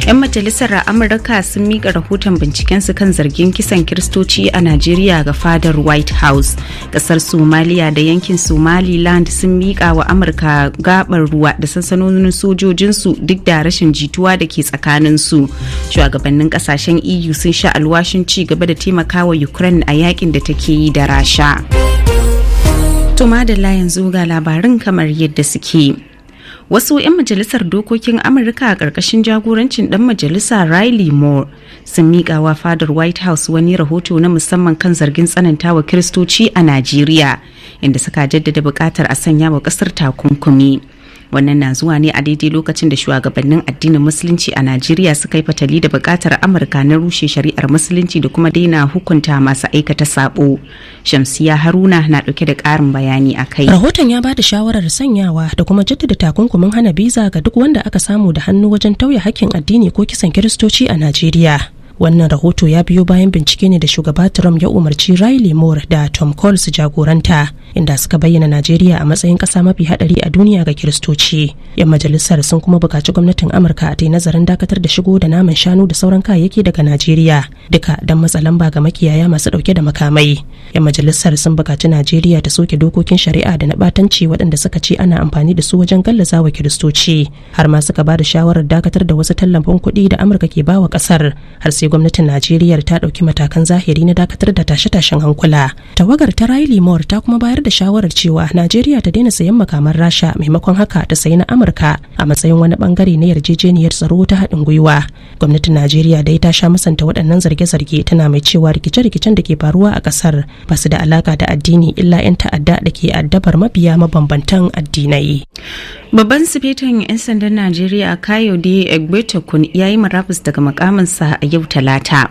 'Yan majalisar Amurka sun mika rahoton bincikensu kan zargin kisan Kiristoci a Najeriya ga fadar White House. Kasar Somaliya da yankin Somaliland sun mika wa Amurka gabar ruwa da sansanonin sojojinsu duk da rashin jituwa da ke tsakaninsu. Shugabannin kasashen EU sun sha alwashin ci gaba da taimakawa Ukraine a yakin da take yi da Rasha. To madalla, yanzu ga labarin kamar yadda suke. Wasu 'yan majalisar dokokin Amurka a ƙarƙashin jagorancin ɗan majalisa Riley Moore sun miƙa wa fadar White House wani rahoto na musamman kan zargin tsanantawa Kiristoci a Najeriya, inda suka jaddada buƙatar a sanya wa ƙasar takunkumi. Wannan na zuwa ne a daidai lokacin da shugabannin addinin Musulunci a Najeriya suka yi fatali da bukatar Amurka na rushe shari'ar Musulunci da kuma daina hukunta masu aikata sabo. Shamsiya Haruna na dauke da karin bayani a kai. Rahoton ya bada shawarar sanyawa da kuma jaddada takunkumin hana biza ga duk wanda aka samu da hannu wajen tauye hakkin addini ko kisan Kiristoci a Najeriya. Wannan rahoto ya biyo bayan bincike ne da shugaba Trump ya umarci Riley Moore da Tom Cole su jagoranta, inda suka bayyana Najeriya a matsayin kasa mafi hadari a duniya ga Kiristoci. Yan majalisar sun kuma buƙaci gwamnatin Amurka ta yi nazarin dakatar da shigo da naman shanu da sauran kayayyaki daga Najeriya, duka don matsa lamba ga makiyaya masu ɗauke da makamai. Yan majalisar sun buƙaci Najeriya ta soke dokokin shari'a da na ɓatanci waɗanda suka ce ana amfani da su wajen gallazawa Kiristoci, har ma suka ba da shawarar dakatar da wasu tallafin kuɗi da Amurka ke bawa ƙasar har sai gwamnatin Najeriya ta ɗauki matakan zahiri na dakatar da tashe-tashen hankula. Tawagar ta Riley Moore ta kuma bayar da shawarar cewa Najeriya ta daina sayan makaman Rasha, maimakon haka ta sayi na Amurka a matsayin wani bangare na yarjejeniyar tsaro ta haɗin gwiwa. Gwamnatin Najeriya dai ta sha musanta waɗannan zarge-zarge, tana mai cewa rikice-rikicen da ke faruwa a ƙasar ba su da alaka da addini, illa 'yan ta'adda da ke addabar mabiya mabambantan addinai. Babban sifetan 'yan sandan Najeriya Kayode Egbetokun ya yi murabus daga mukaminsa a yau Talata.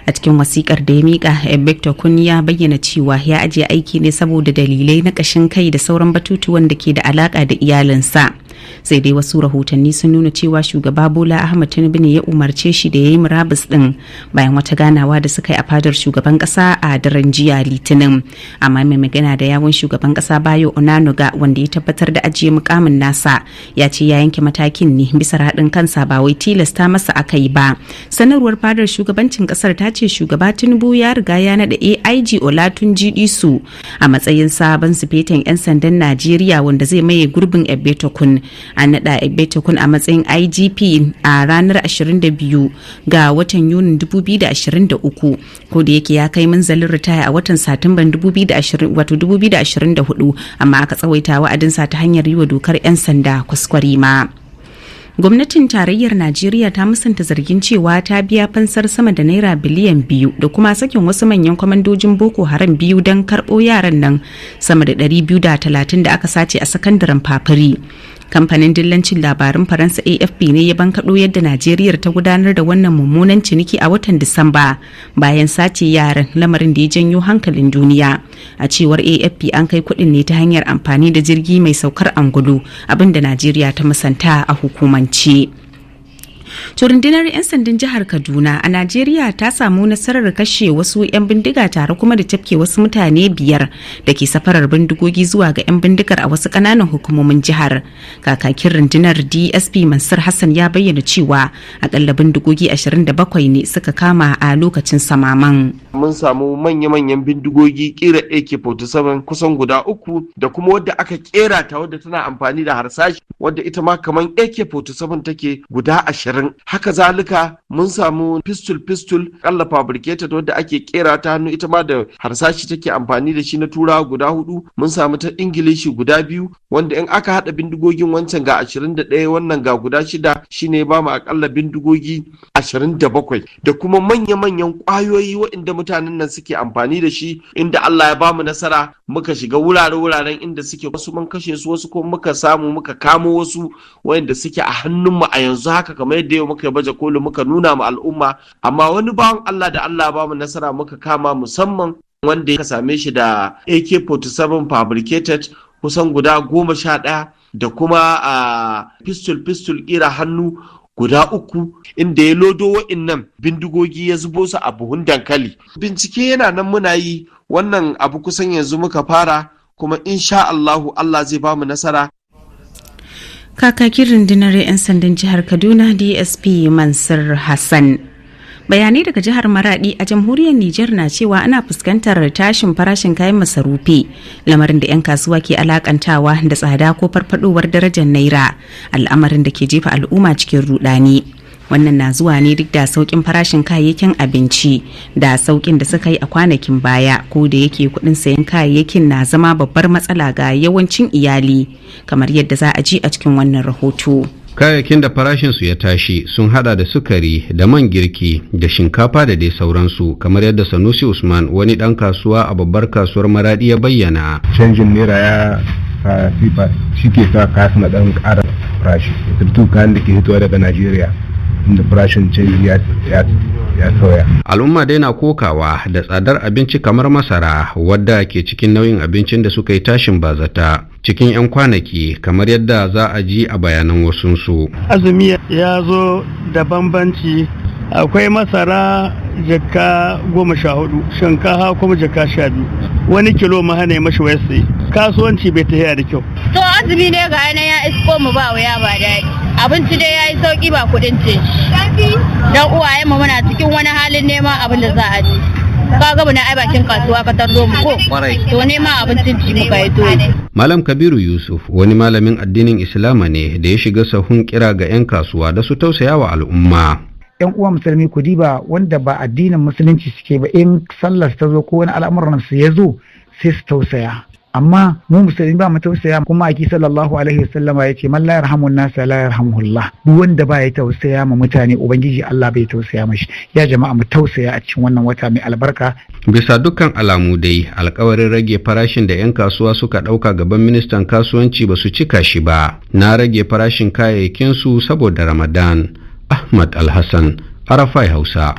A cikin wasikar da ya mika, Egbetokun ya bayyana cewa ya ajiye aiki ne saboda dalilai na kashin kai da sauran batutuwan da ke da alaka da iyalinsa. Sai dai wasu rahotanni sun nuna cewa shugaba Bola Ahmad Tinubu ne ya umarce shi da ya yi murabus din bayan wata ganawa da suka yi a fadar shugaban kasa a daren jiya Litinin. Amma mai magana da yawun shugaban kasa Bayo Onanuga, wanda ya tabbatar da ajiye mukamin nasa, ya ce ya yanke matakin ne bisa raɗin kansa, ba wai tilasta masa aka yi ba. Sanarwar fadar shugabancin kasar ta ce shugaba Tinubu ya riga ya naɗa AIG Olatunji Disu a matsayin sabon sufetan 'yan sandan Najeriya wanda zai maye gurbin Egbetokun. An naɗa Egbetokun a matsayin IGP a ranar 22 ga watan Yunin 2023, ko da yake ya kai munzalin ritaya a watan Satumban 2020, wato 2024, amma aka tsawaita wa'adinsa ta hanyar yi wa dokar 'yan sanda kwaskwarima. Gwamnatin tarayyar Najeriya ta musanta zargin cewa ta biya fansar sama da naira biliyan 2 da kuma sakin wasu manyan kwamandojin Boko Haram biyu don karɓo yaran nan sama da 230 da aka sace a sakandaren Papiri. Kamfanin dillancin labarun Faransa AFP ne ya bankaɗo yadda Najeriya ta gudanar da wannan mummunan ciniki a watan Disamba bayan sace yaran, lamarin da ya janyo hankalin duniya. A cewar AFP, an kai kuɗin ne ta hanyar amfani da jirgi mai saukar angulu, abinda Najeriya ta musanta a hukumance. To, rundunar 'yan sandan jihar Kaduna a Najeriya ta samu nasarar kashe wasu 'yan bindiga tare kuma da tafke wasu mutane biyar da ke safarar bindigogi zuwa ga 'yan bindigar a wasu ƙananan hukumomin jihar. Kakakin rundunar, DSP Mansur Hassan, ya bayyana cewa akalla bindigogi 27 ne suka kama a lokacin samaman. Mun samu manya-manyan bindigogi kira AK-47 kusan guda uku, da kuma wadda aka kera ta wadda tana amfani da harsashi, wadda ita ma kamar AK-47 take, guda 20. Haka zalika mun samu pistol pistol kalla fabricated wadda ake kera ta hannu, ita ma da harsashi take amfani da shi, na Turawa guda hudu. Mun samu ta Ingilishi guda biyu, wanda in aka hada bindigogin, wancan ga 21, wannan ga guda shida, shine ba mu akalla bindigogi 27, da kuma manya-manyan kwayoyi waɗanda mutanen nan suke amfani da shi, inda Allah ya bamu nasara muka shiga wurare-wuraren inda suke. Wasu mun kashe su, wasu kuma muka samu muka kamo wasu waɗanda suke a hannunmu a yanzu haka, kamar yadda yau muka baje koli muka nuna ma al'umma. Amma wani bawan Allah da Allah ya bamu nasara muka kama, musamman wanda ya same shi da AK-47 fabricated kusan guda 11, da kuma a pistol pistol kira hannu guda uku, inda ya lodo wa'innan bindigogi ya zubo su a buhun dankali. Bincike yana nan muna yi. Wannan abu kusan yanzu muka fara, kuma insha Allahu Allah zai bamu nasara. Kakakin rundunar 'yan sandan jihar Kaduna, DSP Mansur Hassan. Bayanai daga jihar Maradi a jamhuriyar Nijar na cewa ana fuskantar tashin farashin kayan masarufi, lamarin da 'yan kasuwa ke alakantawa da tsada ko farfadowar darajar naira, al'amarin da ke jefa al'umma cikin rudani. Wannan na zuwa ne duk da saukin farashin kayayyakin abinci da saukin da suka yi a kwanakin baya, ko da yake kudin sayan kayayyakin na zama babbar matsala ga yawancin iyali, kamar yadda za a ji a cikin wannan rahoto. Kayayyakin da farashinsu ya tashi sun hada da sukari da man girki da shinkafa da dai sauransu, kamar yadda Sanusi Usman, wani dan kasuwa a babbar kasuwar Maradi, ya bayyana. Canjin naira ya sifa shi ke sa kaya suna dan ƙara farashi, surtu kayan da ke hitowa daga Najeriya, inda farashin canji ya sauya. Al'umma dai na kokawa da tsadar abinci kamar masara, wadda ke cikin nau'in abincin da suka yi tashin bazata cikin 'yan kwanaki, kamar yadda za a ji a bayanan wasunsu. Azumi ya zo da bambanci. Akwai masara jaka 14, shinkafa kuma jaka 12, wani kilo ma hana mashi wayar. Kasuwanci bai tafiya da kyau. To, azumi ne ga ya isko mu, ba wuya ba daɗi. Abinci dai yayi sauki, ba kuɗin cin shi. Dan uwayen mu muna cikin wani halin neman abin da za a ci. Ka ga mu na ai bakin kasuwa ka tarzo mu ko. To, neman abincin ci muka yi to. Malam Kabiru Yusuf wani malamin addinin Islama ne da ya shiga sahun kira ga 'yan kasuwa da su tausaya wa al'umma. Yan uwa musulmi, ku diba wanda ba addinin musulunci suke ba, in sallar ta zo ko wani al'amuran su ya zo, sai su tausaya, amma mu musulmi ba mu tausaya. Kuma aki sallallahu alaihi wasallama ya ce: "Man la yarhamu nasa la yarhamuhullah." Duk wanda ba ya tausaya ma mutane, ubangiji Allah bai tausaya mashi. Ya jama'a, mu tausaya a cikin wannan wata mai albarka. Bisa dukkan alamu dai, alkawarin rage farashin da 'yan kasuwa suka ɗauka gaban ministan kasuwanci ba su cika shi ba, na rage farashin kayayyakinsu saboda Ramadan. Ahmad Alhassan, RFI Hausa.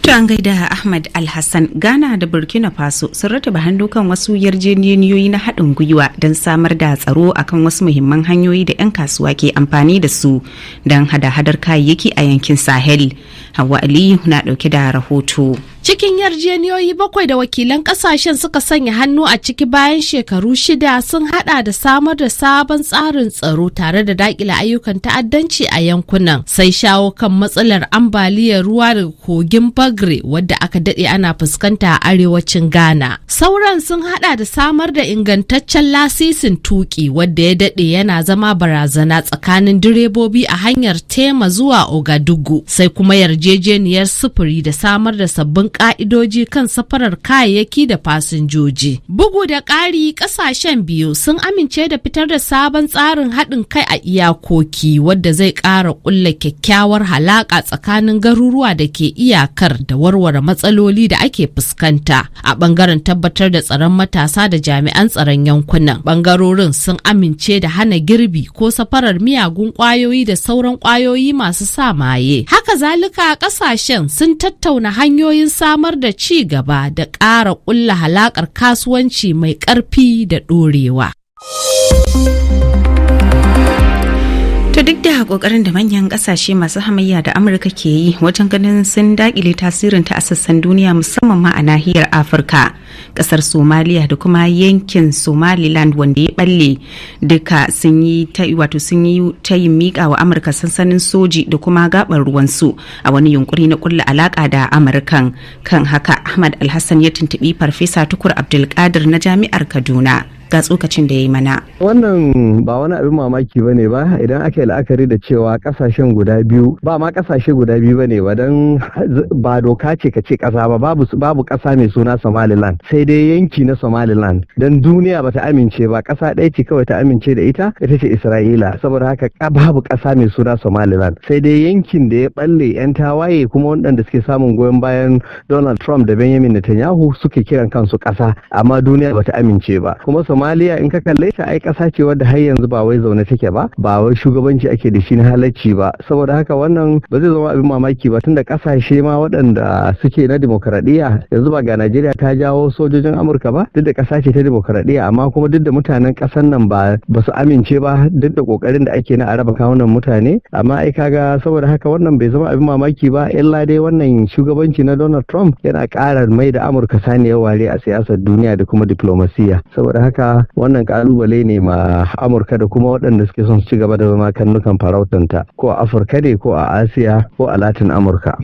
To, an gaida Ahmad Alhassan. Ghana da Burkina Faso sun rataba hannu kan wasu yarjejeniyoyi na haɗin gwiwa don samar da tsaro akan wasu muhimman hanyoyi da 'yan kasuwa ke amfani da su don hada-hadar kayayyaki a yankin Sahel. Hawa Aliyu na ɗauke da rahoto. Cikin yarjejeniyoyi bakwai da wakilan kasashen suka sanya hannu a ciki bayan shekaru 6 sun hada da samar da sabon tsarin tsaro tare da dakile ayyukan ta'addanci a yankunan, sai shawo kan matsalar ambaliyar ruwa daga kogin Bagre wadda aka dade ana fuskanta a arewacin Ghana. Sauran sun hada da samar da ingantaccen lasisin tuki wadda ya dade yana zama barazana tsakanin direbobi a hanyar Tema zuwa Ogadugu, sai kuma yarjejeniyar sufuri da samar da sabbin ka'idoji kan safarar kayayyaki da fasinjoji. Bugu da ƙari, ƙasashen biyu sun amince da fitar da sabon tsarin haɗin kai a iyakoki wadda zai ƙara ƙulla kyakkyawar halaƙa tsakanin garuruwa da ke iyakar da warware matsaloli da ake fuskanta a ɓangaren tabbatar da tsaron matasa da jami'an tsaron yankunan. Ɓangarorin sun amince da hana girbi ko safarar miyagun ƙwayoyi da sauran ƙwayoyi masu sa maye. Haka zalika, ƙasashen sun tattauna hanyoyin samar da ci gaba da ƙara ƙulla halaƙar kasuwanci mai ƙarfi da ɗorewa. To, duk da kokarin da manyan kasashe masu hamayya da Amurka ke yi wajen ganin sun dakile tasirinta a sassan duniya, musamman ma a nahiyar Afirka, kasar Somalia da kuma yankin Somaliland wanda ya balle, duka sun yi ta wato sun yi tayin mika wa Amurka sansanin soji da kuma gabar ruwansu a wani yunkuri na kulla alaka da Amurkan. Kan haka Ahmad Alhassan ya tuntubi Farfesa Tukur Abdulkadir na Jami'ar Kaduna. Ga tsokacin da ya yi mana. Wannan ba wani abin mamaki ba ne ba, idan aka yi la'akari da cewa kasashen guda biyu ba ma kasashe guda biyu ba ne ba, don ba doka ce ka ce kasa ba. Babu kasa mai suna Somaliland, sai dai yanki na Somaliland, don duniya bata amince ba. Kasa ɗaya ce kawai ta amince da ita, ita ce Isra'ila. Saboda haka babu kasa mai suna Somaliland, sai dai yankin da ya balle, yan tawaye kuma waɗanda suke samun goyon bayan Donald Trump da Benjamin Netanyahu suke kiran kansu kasa, amma duniya bata amince ba. Kuma Somalia, in ka kalle ta, ai kasa ce wadda har yanzu ba wai zaune take ba, ba wai shugabanci ake da shi na halacci ba. Saboda haka wannan ba zai zama abin mamaki ba, tunda kasashe ma waɗanda suke na demokradiyya, yanzu ba ga Najeriya ta jawo sojojin Amurka ba, duk da kasa ce ta demokradiyya, amma kuma duk da mutanen ƙasar nan ba su amince ba, duk da kokarin da ake na a raba kawunan mutane. Amma ai kaga, saboda haka wannan bai zama abin mamaki ba, illa dai wannan shugabanci na Donald Trump yana ƙara mai da Amurka saniyar ware a siyasar duniya da kuma diplomasiya. Saboda haka haka wannan kalubale ne ma Amurka da kuma waɗanda suke son su ci gaba da zama karnukan farautanta, ko a Afirka ne, ko a Asiya, ko a Latin Amurka.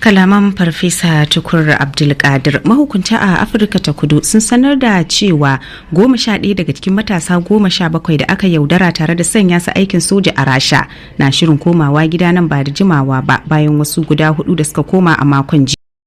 Kalaman Farfesa Tukur Abdulkadir. Mahukunta a Afirka ta Kudu sun sanar da cewa 11 daga cikin matasa 17 da aka yaudara tare da sanya su aikin soja a Rasha na shirin komawa gida nan ba da jimawa ba, bayan wasu guda hudu da suka koma a makon jiya.